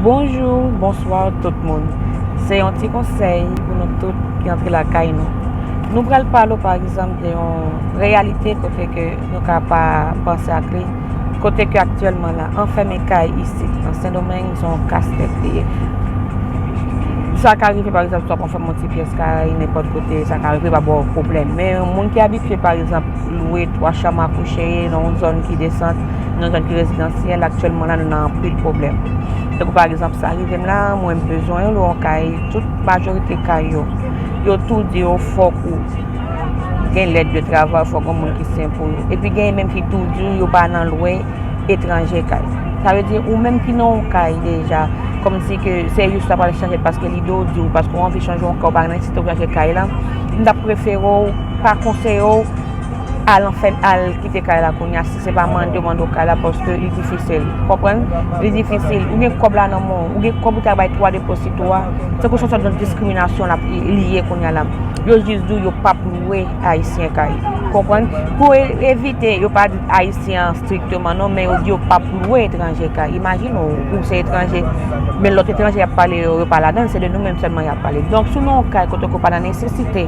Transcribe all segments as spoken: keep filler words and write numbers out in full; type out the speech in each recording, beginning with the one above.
Bonjou, bonswa tout moun. Se yon ti konsèy pou nou tout ki antre lakay nou. Nou pral pale w, pa egzanp, de yon reyalite kote ke nou ka pa panse ak li, kote ke aktyèlman la, anfème kay isit, nan Sendomeng, se yon kastèt li ye. Sa ka rive, pa egzanp, si w ap anfème yon ti pyès kay, nenpòt kote, sa ka rive, pa ba w pwoblèm. Men yon moun ki abitye, pa egzanp, lwe twa chanm a kouche nan yon zòn ki desant, nan yon zòn ki rezidansyèl, aktyèlman la, nou nan anpil pwoblèm. Tankou pa egzanp, sa rive m la, mwen m bezwen lwe yon kay, tout majorite kay yo, yo tou di yo fòk ou gen lèt de travay, fòk gen moun ki siyen pou yo. Epi gen menm ki tou di yo pa nan lwe etranje kay. Sa vle di, ou menm ki nan yon kay deja, kòmsi ke se jis la pral chanje paske lide w di w, paske w anvi chanje yon kay, ou pa nan nesesite pou chanje kay la, m t ap prefere w, pa konseye w, al anfèm, al kite kay la kounye a, si se pa mande yo mande w kay la, paske li difisil. Konprann? Li difisil. Ou gen kòb la nan men w, ou gen kòb ou ta bay twa depo sou twa, se kòmsi se yon diskriminasyon l ap, li ye kounye a la. Yo jis di w yo p ap lwe ayisyen kay. Konprann? Pou e- evite, yo pa di ayisyen an strikteman non, men yo di yo p ap lwe etranje kay. Imajine w, ou se etranje, men lòt etranje y ap pale yo, yo pa ladan l, se de nou menm sèlman y ap pale. Donk, si w nan yon kay kote ke w pa nan nesesite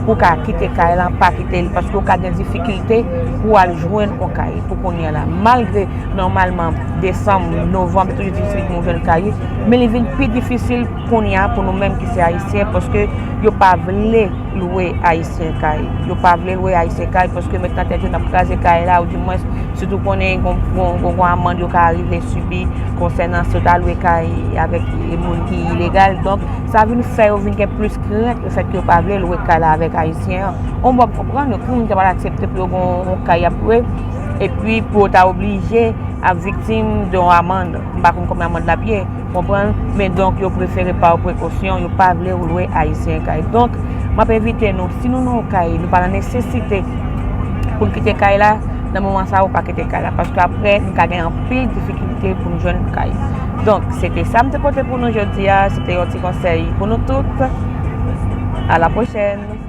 pou w ka kite kay la, pa kite l, paske w ka gen difikilte pou w al jwenn yon kay pou kounye a la. Malgre, nòmalman, desanm, novanm, se toujou difisil pou w jwenn kay, men li vin pi difisil kounye a pou nou menm ki se ayisyen, paske yo pa vle lwe ayisyen kay. Yo pa vle lwe ayisyen kay, paske met nan tèt yo n ap kraze kay la, ou dimwens, sitou konnen gon, gon, gon, gon amann yo ka rive sibi konsènan si yo ta lwe kay avèk moun ki ilegal. Donk, sa vin fè yo vin gen plis krent lefètke yo pa vle lwe kay la avèk ayisyen an. Yon bò, m konprann yo, ki moun ki ta pral aksepte pou yo gen yon kay y ap lwe, epi pou yo ta oblije ap viktim de yon amann. M pa konn konbyen amann l ap ye, konprann? Men donk, yo prefere pa prekosyon, yo pa vle lwe ayisyen kay. Donk, m ap envite nou, si nou nan yon kay, nou pa nan nesesite pou n kite kay la, nan moman sa a, ou pa kite kay la, paske apre, nou ka gen anpil difikilte pou n jwenn kay. Donk, se te sa m te pote pou nou jodi a, se te yon ti konsèy pou nou tout. A la pwochèn!